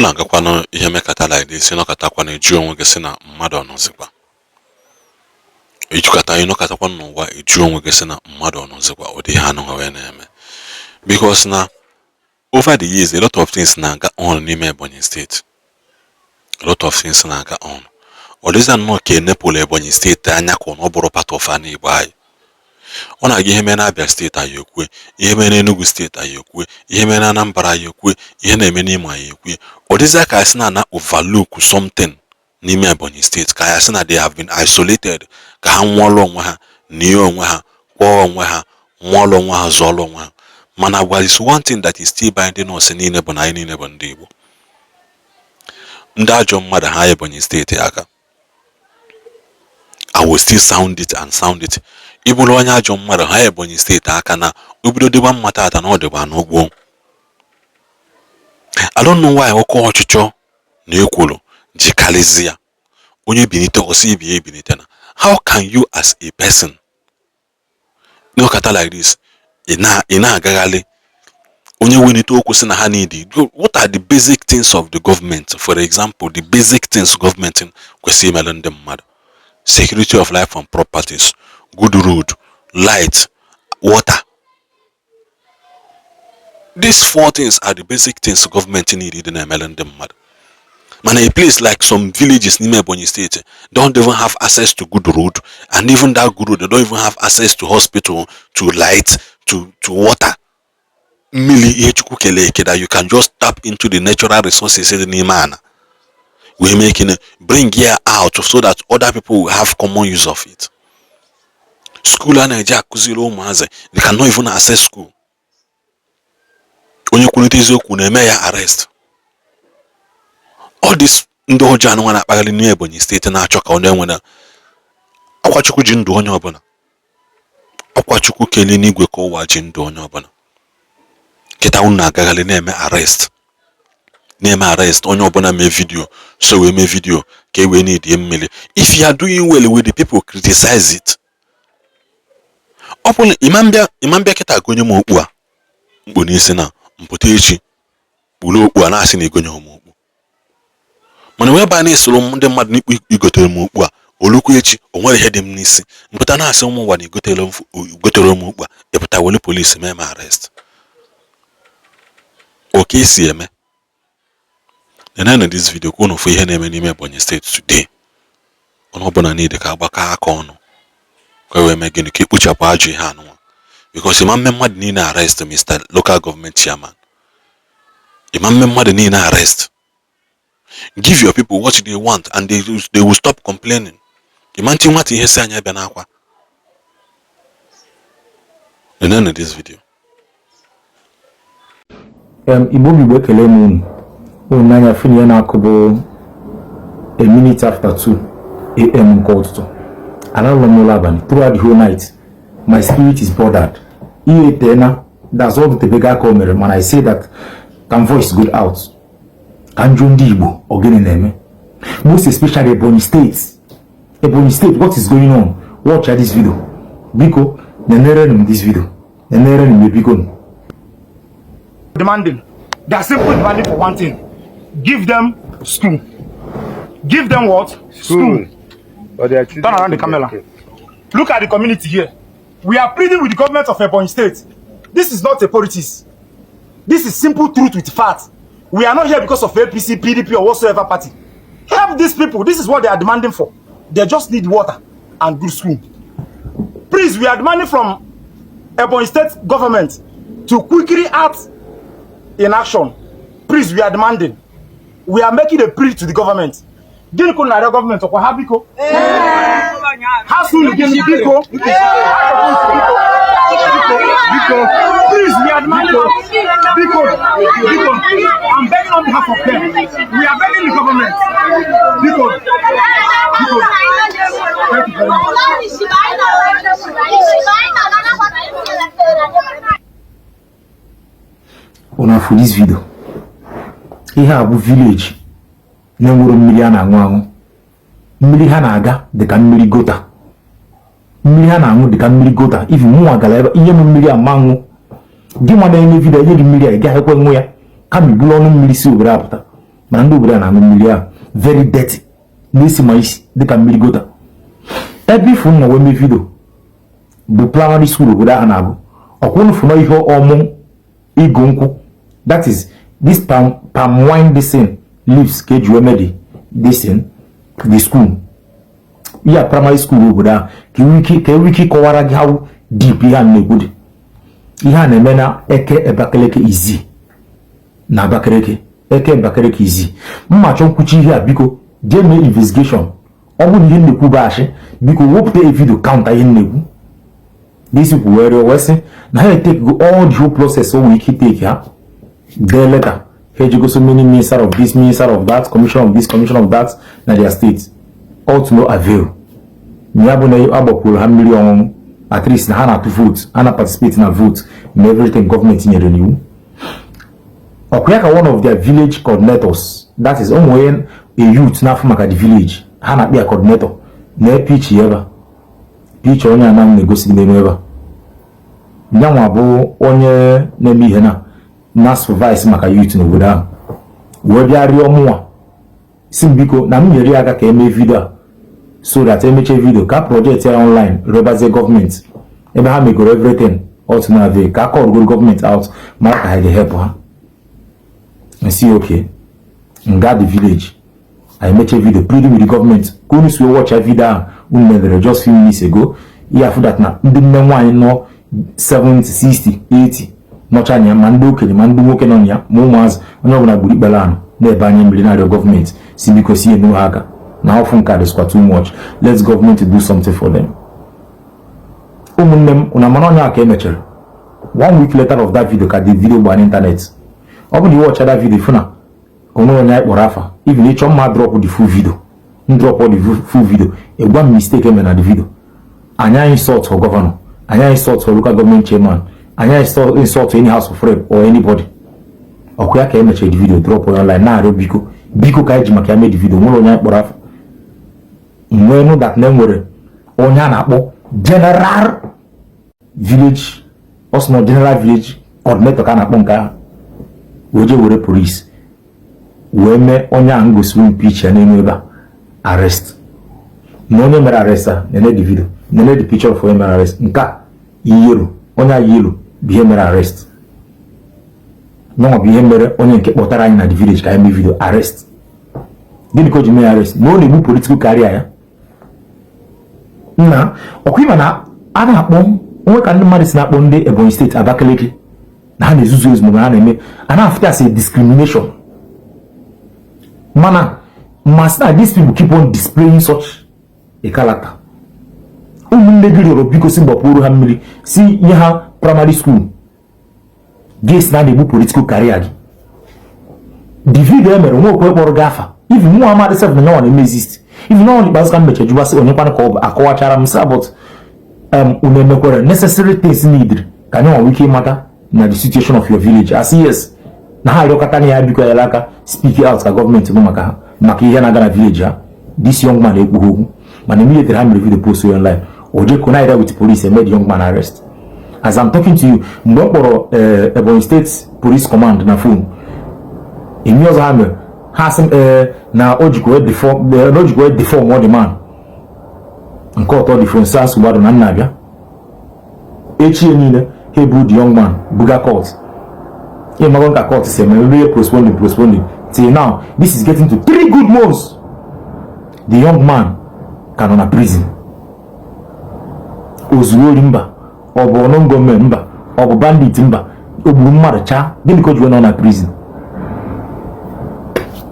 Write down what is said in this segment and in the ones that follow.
Na-agakwanụ ihe mekata like this, ịnọkọtakwanụ eju onwe gị sị na mmadụ ọnọzikwa ijikọta, ịnọkọtakwa n'ụwa eju onwe gị sị na mmadụ ọnọzikwa. Ụdị ihe anụ wee na-eme, because na over the years, a lot of things na-aga on n'ime Ebonyi Steeti. A lot of things na-aga on. Ọ dịzịa nnọọ ka enepụrụ Ebonyi Steeti anya, ka ọ bụrụ part of ana Igbo anyị. Ọ na-aga ihe mee n'Abia Steeti, anyị ekwue. Ihe mee n'Enugu Steeti, anyị ekwue. Ihe mee na Anambra, anyị ekwue. Ihe na-eme n'Imo, anyị ekwue. Ọ dịzịa ka asị na na overlook something n'ime Ebonyi Steeti, ka ya sị na they have been isolated, ka ha nwụọlụ onwe ha, nie onwe ha, kwụọ onwe ha, nwụọlụ onwe ha, zụọlụ onwe ha. Mana there is one thing that is still binding us niile, bụ na anyị niile bụ ndị Igbo. Ndị ajọ mmadụ ha Ebonyi Steeti aka. I will still sound it and sound it. Ị bụrụ onye ajọ mmadụ, ha Ebonyi Steeti aka na obido dịgba mma tata na ọ dịgba n'ugbo. I don't know why oke ọchịchọ na ekworo ji karịzi ya. Onye binite, ọsọ ibi ebinite na how can you as a person n'ọkata like this, ị na-agagharị onye welite okwu sị na ha need? What are the basic things of the government? For example, the basic things gọọmenti kwesịrị imere ndị mmadụ: security of life and properties, good road, light, water. These four things are the basic things gọọmenti need ịdị na-emere ndị mmadụ. Mana a place like some villages n'ime Ebonyi State don't even have access to good road, and even that good road, they don't even have access to hospital, to light, to water, mmiri, ihe Chukwu kele eke that you can just tap into the natural resources dị n'ime ana wee make it, bring here out so that other people will have common use of it. School a na-eji akụziri ụmụazị, they cannot even access school. Onye kwurịta eziokwu, na-eme ya arrest. All this ndị ọjọọ anụnwa na-akpagharị n'ime Ebonyi Steeti na-achọ ka ọ na-enwere Akwachukwu ji ndụ onye ọbụla. Ọkwachukwu kelee n'igwe ka ụwa ji ndụ onye ọbụla. Kịta unu na-agagharị na-eme arrest, na-eme arrest onye ọbụla mee video. So wee mee video ka e wee na-edie mmiri. If you are doing well with the people, criticize it. Ọ bụ na ịma mbịa kịta gonye m okpu a mkpu n'isi na mpụta echi kpuru okpu a na-asị na egonye m okpu, mana wee baa na-esoro ndị mmadụ n'ikpu igotere m okpu a. Olukwu echi, o nwere ihe dị m n'isi, mpụta na-asị ụmụ ụwa na igotere m okpu a, ịpụta were polisi mee m arrest. Oke esi eme. Nenenu this video ka unu fụ ihe na-eme n'ime Ebonyi Steeti today. Onye ọbụla niile ka agbakọ aka ọnụ ka e wee mee gịnị? Ka ekpochapụ ajọ ihe anụnwa, because ịma mme mmadụ niile arrest. Mr. Local Government Chairman, ịma mme mmadụ niile arrest. Give your people what they want and they will stop complaining. Ịma ntị nwata ihe si anya bịa n'akwa. Nenenu this video. Igbo bụ Igbo, ekele m unu. Unu n'anya fụ na ihe na-akụ bụ a minute after 2 a.m. nke ụtụtụ. Alalụ m ụlọ abalị throughout the whole night. My spirit is bothered. Ihe teena, that's all the bega aka o mere. Mana I say that can voice go out ka njụ ndị Igbo, ọ gịnị na-eme, most especially Ebonyi State? Ebonyi State, what is going on? Watch this video, biko. Nenere m this video, nenere m, biko. Demanding. They are simply demanding for one thing. Give them school. Give them what? School. But their children Turn around the camera. Look at the community here. We are pleading with the government of Ebonyi State. This is not a politics. This is simple truth with facts. We are not here because of APC, PDP, or whatsoever party. Help these people. This is what they are demanding for. They just need water and good school. Please, we are demanding from Ebonyi State government to quickly act in action. Please, we are demanding. We are making a plea to the government. Gịnị ka unu na-arịọ gọọmenti? Ọkwa ha, biko? Ha sị unu gịnị? Biko. Biko. Please, we are demanding. Biko. Biko. I'm begging on behalf of them. We are begging the government. Biko. Biko. Thank you very much. Una for this video, ihe a bụ village na-enwero mmiri a na-aṅụ aṅụ. Mmiri ha na-aga dịka mmiri gutter, mmiri ha na-aṅụ dịka mmiri gutter. Even mụnwa gara ebe ihe m mmiri a ma ṅụ. Gị nwa na-eme video, enye gị mmiri a, ị gaghị ekwe ṅụ ya, kama iburu ọnụ mmiri si obodo apụta. Mana ndị obodo a na-aṅụ mmiri ahụ very dirty, na-esi ma isi dịka mmiri gutter. Ebe ifu nọ wee mee video bụ primary school obodo ahụ na-agụ. Ọkwụnụ fụnọ ihe ọmụ igu nkwụ, that is this palm wine, this thing leaves ka eji wee mee this thing, the school ya, primary school obodo ahụ, ka enwe ike ịkọwara gị how deep ihe a na-ekwu dị. Ihe a na-eme na Eke Abakaliki Izi na Abakaliki, Eke Abakaliki Izi. Mma chọ nkwuchi ihe a, biko jee mee investigation. Ọ bụrụ na ihe na-ekwu bụ ashị, biko wepụta a video counter ihe na-ekwu. This people wee rịọ, wee sị na ha etake go all the whole process o nwere ike take. Ha dee letter, ha ejigo so many minister of this, minister of that, commission of this, commission of that na their state, all to no avail. Ya bụ na agbapụrụ ha mmiri ọṅụṅụ, at least na ha na-atụ vote, ha na participate na vote na everything gọọmenti nyere n'iwu. Ọkwa ya ka one of their village coordinators, that is ụmụ onye a youth n'afọ maka the village, ha na-akpọ ya coordinator, na pitch ebe a, pitch onye ana na-egosi gị n'elu ebe a. Nyanwa bụ onye na-eme ihe na supervise maka youth n'obodo ahụ, wee bịa rịọ mụnwa, si m biko na m nyere ya aka ka emee video a, so that emechie video ka project ya online, rịọbazie gọọmenti ebe ha megoro everything all to no avail, ka a call gọọmenti out, mara ka ha ga-help ha. Nsi okay, nga the village anyị mechie video pleading with the government ka unu si wee watch video ahụ unu medere just few minutes ago. Ihe afụ that na ndị nne nwaanyị nọ 70, 60, 80 nọcha na ya, ma ndị okenye, ma ndị nwoke nọ na ya, ma ụmụazị, onye ọbụla gburu ikpere anụ na-ebe anya mmiri na-arịọ gọọmenti, si biko si enu ha aka na ọfụ nke a dịskwa too much. Let government do something for them. Ụmụnne m, unu amara onye a ka emechara one week later of that video ka the video gbaa n'ịntanetị. Ọ bụ na iwe ọcha that video, fụ na onwe onye anyị kpọrọ afa. Even ịchọ mma drop the full video, m drop the full video, ịgwa m mistake eme na the video. Anyị insult for governor, anyị insult for local government chairman, anyị insult any House of Rep or anybody. Ọkwa ya ka emechara the video drop online na-arịọ biko, biko, ka anyị ji maka ya mee the video, nwere onye anyị kpọrọ afa. Nwee nụ that na enwere onye a na-akpọ general village, ọ sị na general village coordinator ka a na-akpọ nke ahụ, wee jee were police wee mee onye ahụ gosiri m picture n'elu ebe a arrest. Na onye mere arrest a, nene the video, nene the picture of onye mere arrest. Nke a yellow, onye a yellow bụ ihe mere arrest. Nyanwa bụ ihe mere onye nke kpọtara anyị na the village ka anyị mee video arrest. Gịnị ka o ji mee arrest? Na ọ na-egbu political career ya. Nna, ọkwa ịma na a na-akpọ onwe ka ndị mmadụ si na-akpọ ndị Ebonyi Steeti Abakaliki, na ha na-ezuzu ezu ma ha na-eme a na-afụta as a discrimination, mana masị na these people keep on displaying such a character. Ụmụnne gị rịọrọ biko si gbapụrụ ha mmiri, si nye ha primary school, gị si na na-egbu political career gị. The video emere nwe okwe kpọrọ gị afa, even mụ amadị sef na nyanwa na-eme exist. Even n'ọnwa ikpeazụ ka m mecha jụbasị onye kwana ka ọ bụ, akọwachara m sị, but unu emekwara necessary things needed ka anyị nwere ike ịmata na the situation of your village? Asị yes, na ha arịọkọta na ya biko ya aka speak out ka gọọmenti nụ maka ha, maka ihe na-aga na village ha. This young man ekwughị okwu, mana immediately ha mere video post online, o je connive with police, eme the young man arrest. As I'm talking to you, mgbe m kpọrọ Ebonyi State Police Command na phone, emi ọzọ ha mere, ha sị m ee na o jikwa deform ọ the man nke ọtọ dị phone sas gbadụ na nna abịa echi niile. Ha ebu the young man buga court. Ịmago nka court si eme rie, postponing, postponing till now. This is getting to 3 good months, the young man ka nọ na prison. O zuru ori? Mba. Ọ bụ ọnụ gọọmenti? Mba. Ọ bụ bandit? Mba. O gburu mmadụ? Chaa. Gịnị ka o ji wee nọ na prison?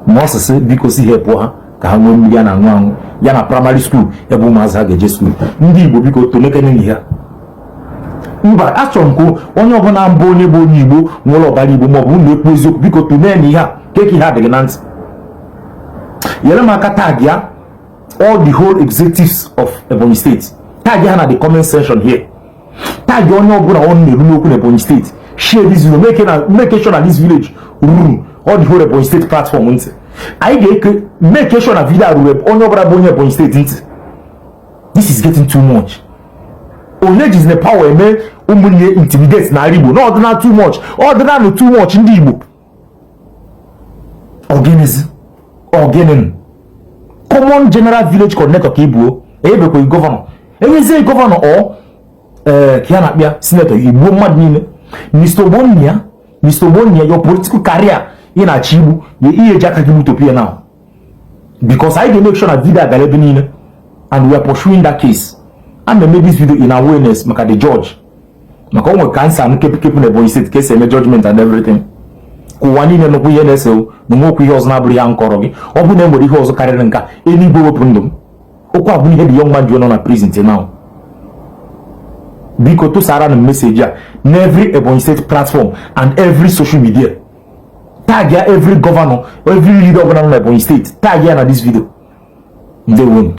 Ma ọsịsị biko si help ha ka ha nwee mmiri a na-aṅụ aṅụ, ya na primary school ebe ụmụazị ha ga-eje school. Ndị Igbo, biko tolekene ha. Mba, achọrọ m ka onye ọbụla mbụ, onye bụ onye Igbo nwere ọbara Igbo, maọbụ unu ekwu eziokwu, biko tụlee na ihe a keka ihe adịghị na ntị. Nyere m aka tag ya all the whole executives of Ebonyi State, tag ha na the comment section here, tag onye ọbụla ọ na-eru n'okwu na Ebonyi State. Share this video, make sure na this village ruru all the whole Ebonyi State platform ntị. Anyị ga-eke make sure na video a ruru onye ọbụla bụ onye Ebonyi State ntị. This is getting too much. Onye jizine power eme ụmụnne intimidate n'ala Igbo na ọdịna too much, ọdịna nụ too much. Ndị Igbo, ọgịnịzi? Ọ gịnị? Common general village coordinator ka ibuo, enyebekwaghị governor. Enyezie governor ọ ee ka ya na-akpịa senator, igbuo mmadụ niile. Mr. Ogbonnia, Mr. Ogbonnia, your political career ị na-achọ igbu, ihe eji aka gị gbutopu ya now, because anyị ga-make sure na video a gara ebe niile and we are pursuing that case. A na-eme this video in awareness maka the judge, maka o nwere ka nsa anụ kepụ na Ebonyi State ka esi eme judgment and everything, ka ụwa niile nụkwu ihe na-ese na nwekwu ihe ọzọ na-abụrụ ya nkọrọ gị. Ọ bụ na e nwere ihe ọzọ karịrị nka, eluigwe wepụ ndụ m. Okwu abụ ihe the young man ji nọ na prison till now. Biko, tụsara na message a na every Ebonyi State platform and every social media. Tag ya every governor, every leader ọbụla nọ na Ebonyi State, tag ya na this video. Ndewonu.